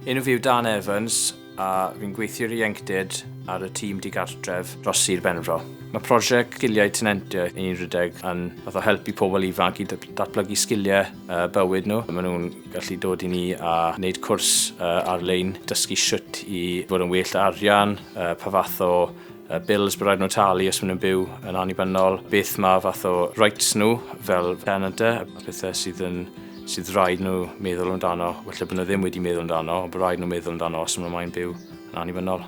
Enw fi yw Dan Evans a fi'n gweithio i'r ieuenctid ar y tîm digartref dros Sir Benfro. Mae prosiect Sgiliau Tenantiaeth ni'n rhedeg yn fath o helpu pobl ifanc i datblygu sgiliau bywyd nhw. Maen nhw'n gallu dod i ni a wneud cwrs ar-lein, dysgu shwt i fod yn well arian, pa fath o bills bod rhaid nhw talu os maen nhw'n byw yn annibynnol, beth mae fath o rights nhw fel tenant, a pethau sydd yn sydd rhaid nhw meddwl amdano, falle bod nhw ddim wedi meddwl amdano, ond bod rhaid nhw meddwl amdano os maen nhw moyn byw yn annibynnol.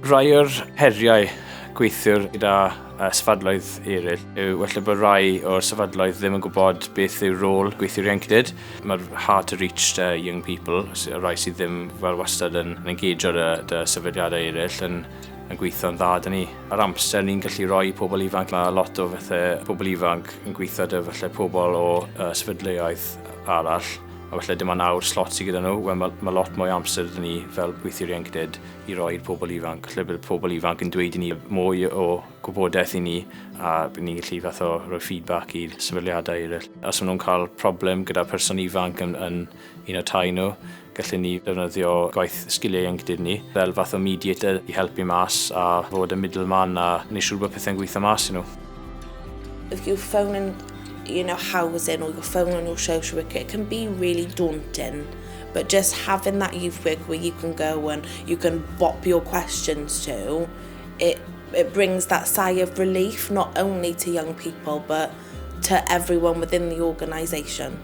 Rhai o'r heriau gweithiwr gyda sefydloedd eraill yw falle bod rhai o'r sefydloedd ddim yn gwybod beth yw rôl gweithiwr ieuenctid. Mae'r hard to reach to young people, y rhai sydd ddim fel wastad yn engage â dy sefydliadau eraill yn, yn gweithio'n dda dyn ni. Yr amser ni'n gallu rhoi i pobl ifanc, mae lot o fathau pobl ifanc yn gweithio 'da falle pobl o sefydleoedd arall, a falle dim ond awr slot sydd gyda nhw, wel mae, mae lot mwy o amser 'da ni fel gweithiwr ieuenctid i roi i'r pobl ifanc. Lle bydd pobl ifanc yn dweud i ni mwy o gwybodaeth i ni a bydd ni'n gallu fath o rhoi feedback i'r sefydliadau eraill. Os maen nhw'n cael problem gyda person ifanc yn, yn un o'r tai nhw, gallen ni ddefnyddio gwaith sgiliau ieuenctid ni fel fath o mediator i helpu mas a fod y middleman a wneud siŵr bod pethau'n gweithio mas i nhw. If you're phoning housing or you're phoning your social worker, it can be really daunting. But just having that youth worker where you can go and you can bop your questions to, it brings that sigh of relief, not only to young people, but to everyone within the organisation.